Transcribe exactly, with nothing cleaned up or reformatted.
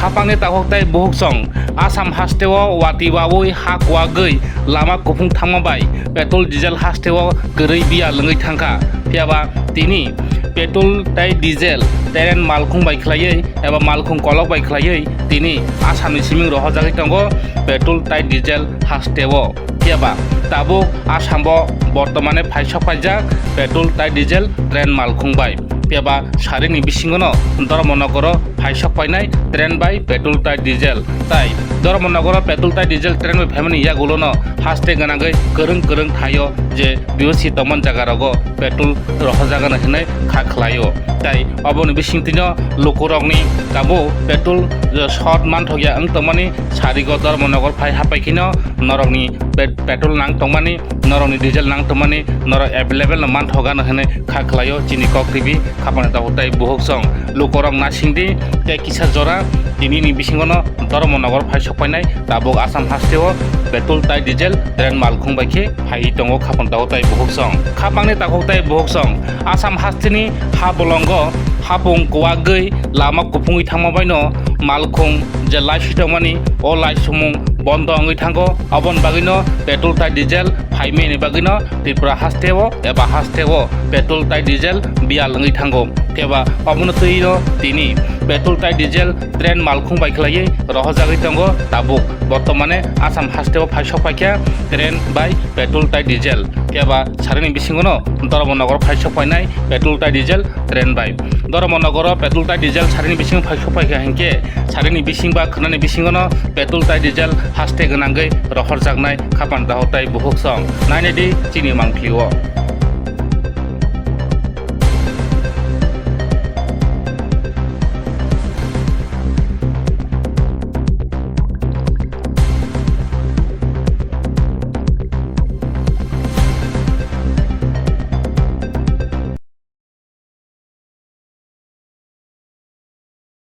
Hapangni takhuk tei bukhuk song, Assam hasteo watwi wawi ha kuwagwi lama kuphung thangma bai petrol diesel hasteo kwrwi biyal wngwi thangkha. Phiyaba tini petrol tei diesel tren malkhung bai khlaiwi eba malkhung kolok bai khlaiwi tini Assamni siming rohorjagwi tongo petrol tei diesel hasteo. Phiyaba tabuk Assam bo bortomane phaisok paijak petrol tei diesel tren malkhung bai. Phiyaba sarini bisingono Dharmanagaro phaisok painai tren bai petrol tei diesel. Tai Dharmanagaro petrol tei diesel tren bai phaimani yagulono haste gwnangwi kwrwng kwrwng thaio je B O C tongmani jagarogo petrol rohorjagano hinwi kha khlaio. Tai oboni bisingtwino lukurokni tabuk petrol short manthokya wng tongmani sarigo Dharmanagar phai hapai kheno norokni pet-, petrol nang tongmani, norokni diesel nang tongmani, norok available no manthokgano hinwi kha khlaio chini Kok T V khapangni takhuk tei bukhuk song. Lukurok nasingdi tei kisa jora tinini bisingono Dharmanagar phaisok painai tabuk Assam hasteo petrol tei diesel tren malkhung bai khe phaiwi tongo khapangni takhuk tei bukhuk song. Khapangni takhuk tei bukhuk song, Assam hasteni ha bolongo hapung kuwagwi lama kuphungwi thangma baino malkhung je laiswi tongmani o laisumung bondo wngwi thango. Oboni bagwino petrol tei diesel phaimani bagwino Tripura hasteo eba hasteo petrol tei diesel biyal wngwi thango. Keba obono twino tini petrol tei diesel tren malkhung bai khlaiwi rohorjagwi tongo tabuk. Bortomane Assam hasteo phaisok paikha tren bai petrol tei diesel. Keba sarini bisingono Dharmanagar phaisok painai petrol tei diesel tren bai. Dharmanagaro petrol tei diesel sarini bisingo phaisok paikha hinkhe sarini bising ba khwnani bisingono petrol tei diesel haste gwnangwi rohorjaknai khapangni takhuk tei bukhuk song. Nainedi chini mangpilio.